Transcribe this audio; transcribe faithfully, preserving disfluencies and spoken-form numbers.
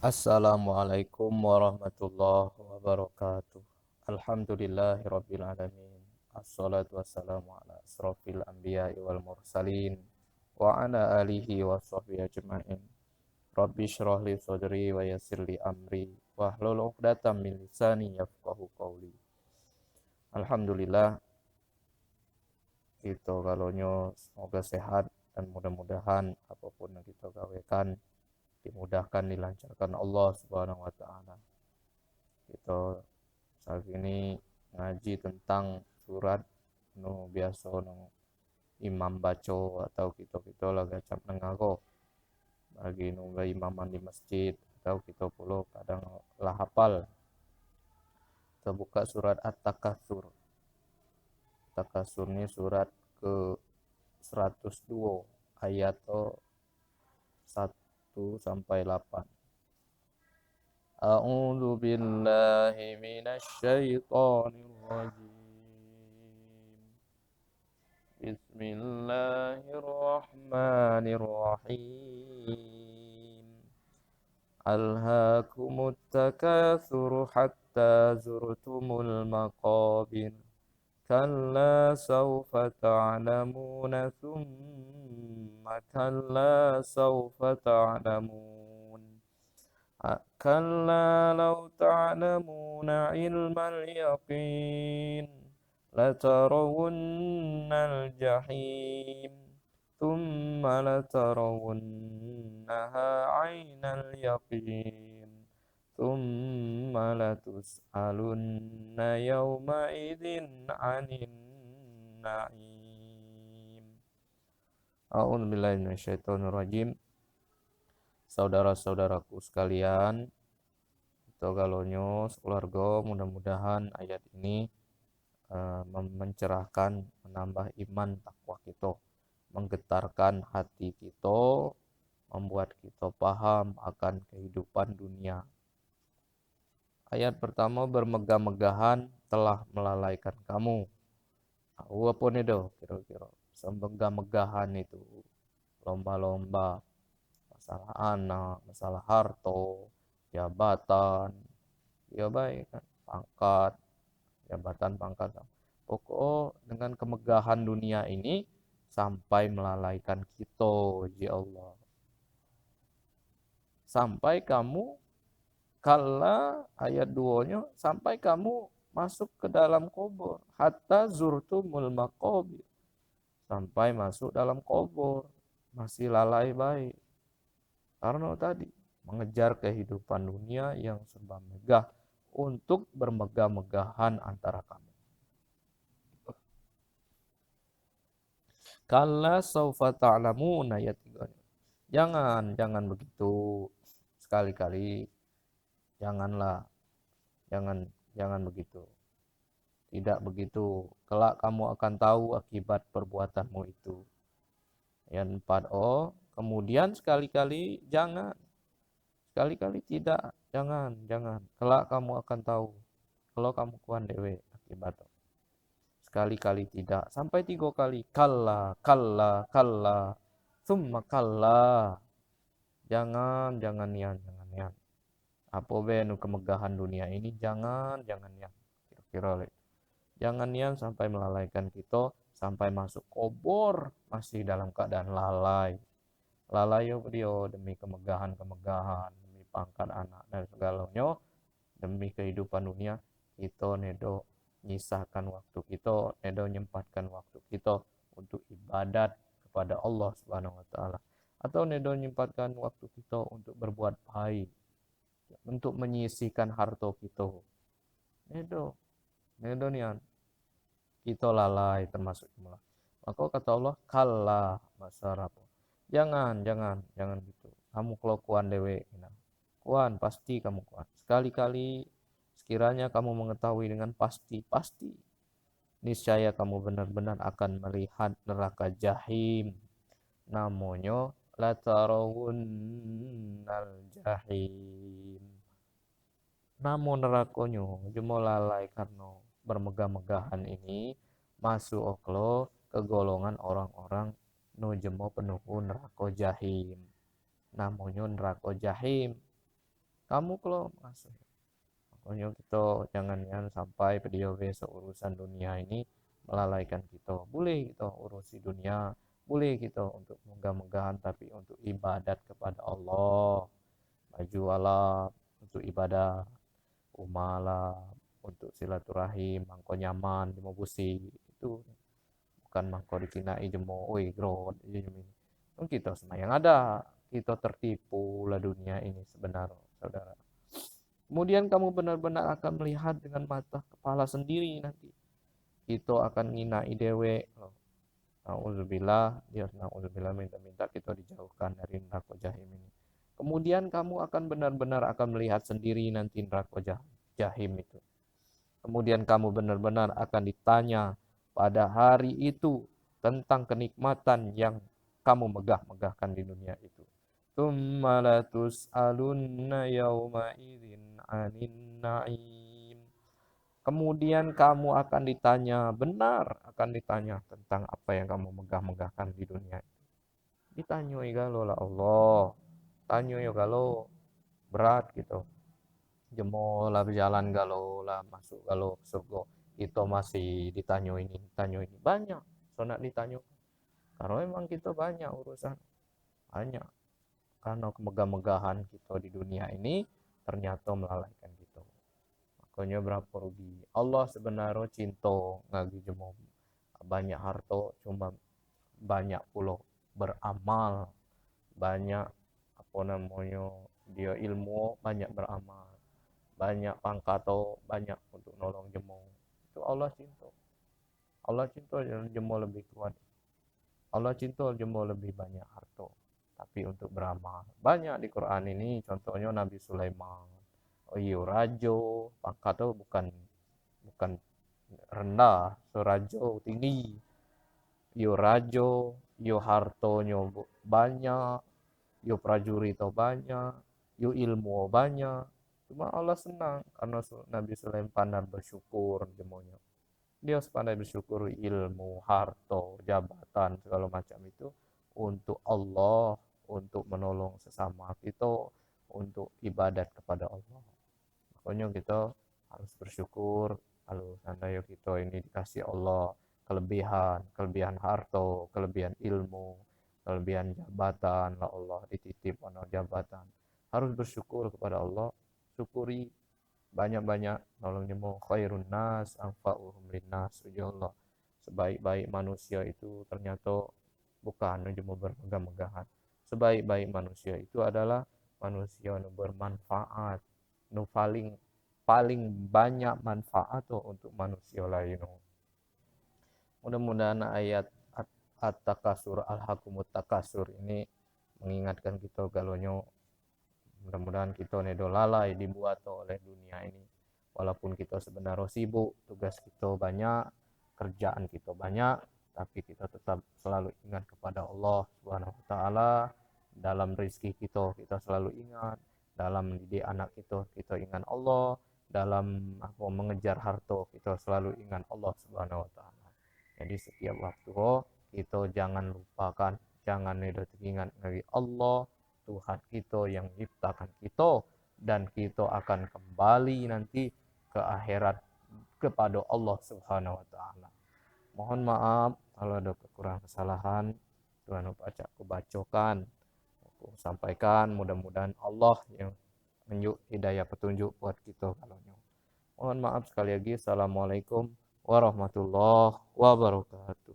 Assalamualaikum warahmatullahi wabarakatuh. Alhamdulillahirabbil alamin. Assalatu wassalamu ala asrofil anbiya'i wal mursalin, wa ala alihi wa sahbihi ajma'in. Rabbi shrah li sadri wa yassir li amri, wahlul uqdatam min lisani yafqahu qawli. Alhamdulillah, kito galonyo semoga sehat dan mudah-mudahan apapun yang kito gawekan dimudahkan, dilancarkan Allah Subhanahu wa Ta'ala. Kito saat ini ngaji tentang surat nu biaso nu imam baco atau kito-kito lah gacap nengaro bagi nu beimaman di masjid atau kito pulo kadang lah hafal. Kito buka surat At-Takatsur. At-Takatsur ni surat ke seratus duo, ayat satu sampai lapan. A'udzu billahi minasy syaithanir rajim. Bismillahirrahmanirrahim. Alhaakumut takatsur hatta zurtumul maqabir. Kalla saufa ta'lamuna thumma kalla saufa ta'lamun. A-, kalla law ta'lamuna ilmal yaqin latarawunnal jahim. Thumma latarawunnaha ainal yaqin. Thumma latus'alunna yawma idzin 'anin na'im. A'udzubillahi minasyaitonirrajim. Saudara-saudaraku sekalian, kito galonyo sekeluarga, mudah-mudahan ayat ini, eh, mem-, mencerahkan, menambah iman takwa kito, menggetarkan hati kito, membuat kito paham akan kehidupan dunia. Ayat pertamo, bermegah-megahan telah melalaikan kamu. Tau apo ni do kiro-kiro? Semegah-megahan itu, lomba-lomba, masalah anak, masalah harto, jabatan, yo bae kan, pangkat, jabatan, pangkat. Pokok dengan kemegahan dunia ini sampai melalaikan kito, ji Allah. Sampai kamu, kalla, ayat duonyo, sampai kamu masuk ke dalam kubur, hatta zurtumul maqabir. Sampai masuk dalam kubur, masih lalai bae. Karno tadi, mengejar kehidupan dunia yang serba megah untuk bermegah-megahan antara kamu. Kalla saufa ta'lamun, ayat tigo. Jangan, jangan begitu. Sekali-kali, janganlah. Jangan, jangan begitu. Tidak begitu. Kelak kamu akan tahu akibat perbuatanmu itu. Ayat empat, oh, kemudian sekali-kali jangan. Sekali-kali tidak, jangan, jangan. Kelak kamu akan tahu. Kalau kamu kuan dewek akibat tu. Sekali-kali tidak, sampai tigo kali. Kalla, kalla, kalla. Summa kalla. Jangan, jangan nian, jangan nian. Apo be nu kemegahan dunia ini, jangan, jangan nian. Kiro-kiro lek. Jangan nian sampai melalaikan kito, sampai masuk kubur masih dalam keadaan lalai. Lalai yo dio demi kemegahan-kemegahan, demi pangkat anak dan segalonyo, demi kehidupan dunia, kito nedo nyisahkan waktu kito, nedo nyempatkan waktu kito untuk ibadat kepada Allah Subhanahu wa Ta'ala, atau nedo nyempatkan waktu kito untuk berbuat baik, untuk menyisihkan harto kito. Nedo, nedo nian. Kito lalai termasuk jumlah. Maka kata Allah, kalla, bahasa Arab. Jangan, jangan, jangan gitu. Kamu kelakuan dewek, nah. Kuan, pasti kamu kuan. Sekali-kali sekiranya kamu mengetahui dengan pasti, pasti niscaya kamu benar-benar akan melihat neraka Jahim. Namonyo latarawunnal Jahim. Namo nerakonyo, jemo lalai karno bermegah-megahan ini, masuk oklo ke golongan orang-orang nu jemo penuhu nerako Jahim. Namonyo nerako Jahim. Kamu kelo mengasuh. Makonyo kito jangan nian sampai pediowe seurusan dunia ini melalaikan kito. Boleh kito urusi dunia, boleh kito untuk megah-megahan, tapi untuk ibadat kepada Allah. Baju alah untuk ibadah, rumah alah untuk silaturahim, mangko nyaman, jemo busi. Itu bukan mangko dikinai jemo, oi, grot, iyo jemo ini. Kan kito semayang ada, kito tertipu lah dunia ini sebenar, saudara. Kemudian kamu benar-benar akan melihat dengan mata kepala sendiri nanti. Kito akan nginai dewek. Nauzubillah, dia nauzubillah, minta-minta kito dijauhkan dari neraka jahim ini. Kemudian kamu akan benar-benar akan melihat sendiri nanti neraka jah- jahim itu. Kemudian kamu benar-benar akan ditanya pada hari itu tentang kenikmatan yang kamu megah-megahkan di dunia itu. Tsumma latus'alunna yauma'idzin 'anin na'im. Kemudian kamu akan ditanya, benar akan ditanya tentang apa yang kamu megah-megahkan di dunia itu. Ditanyoi galo lah Allah. Tanyo yo galo, berat gitu. Jemo lah bejalan galo lah masuk galo ke surga. Kito masih ditanyo ini, ditanyo ini. Banyak so nak ditanyo. Karena memang kito banyak urusan. Banyak. Karena kemegah-megahan kito di dunia ini ternyata melalaikan kito. Makonyo berapo rugi. Allah sebenarnyo cinto ngagi jemo banyak harto, cuma banyak pulo beramal, banyak apo namonyo, dio ilmu, banyak beramal, banyak pangkat, banyak untuk nolong jemo. Itu Allah cinto. Allah cinto jemo lebih kuat. Allah cinto jemo lebih banyak harto, tapi untuk beramal. Banyak di Quran ini, contohnyo Nabi Sulaiman. Oh iyo, rajo, pangkat tu bukan, bukan rendah, so rajo tinggi. Iyo rajo, iyo hartonyo bu- banyak, iyo prajurit tu banyak, iyo ilmu banyak. Cuma Allah senang karena Su- Nabi Sulaiman pandai bersyukur jemonyo. Dio sepandai bersyukur ilmu, harto, jabatan, segalo macam itu untuk Allah, untuk menolong sesama kito, untuk ibadat kepada Allah. Makonyo kito harus bersyukur kalu seandai kito ini dikasih Allah kelebihan, kelebihan harto, kelebihan ilmu, kelebihan jabatan lah Allah dititip ono jabatan. Harus bersyukur kepada Allah, syukuri, banyak-banyak nolong jemo, khairun nas anfa'uhum linnas, ujar Allah. Sebaik-baik manusia itu ternyato bukan jemo bermegah-megahan. Sebaik-baik manusia itu adalah manusia yang bermanfaat, nu paling, paling banyak manfaat tu untuk manusia lain. Mudah-mudahan ayat At-, At-Takasur, Alhakumut Takasur ini mengingatkan kito galonyo. Mudah-mudahan kito ni do lalai dibuat oleh dunia ini. Walaupun kito sebenarnyo sibuk, tugas kito banyak, kerjaan kito banyak, tapi kito tetap selalu ingat kepada Allah Subhanahu wa Taala. Dalam rezeki kito, kito selalu ingat. Dalam mendidik anak kito, kito ingat Allah. Dalam apo, mengejar harto, kito selalu ingat Allah Subhanahu wa Taala. Jadi setiap waktu kito jangan lupakan, jangan nido teringat dari Allah, Tuhan kito yang nyiptakan kito, dan kito akan kembali nanti ke akhirat kepada Allah Subhanahu wa Taala. Mohon maaf kalau ada kekurangan kesalahan, Tuhan pacak ku bacokan, ku sampaikan, mudah-mudahan Allah yang menjuk hidayah petunjuk buat kito galonyo. Mohon maaf sekali lagi. Assalamualaikum warahmatullahi wabarakatuh.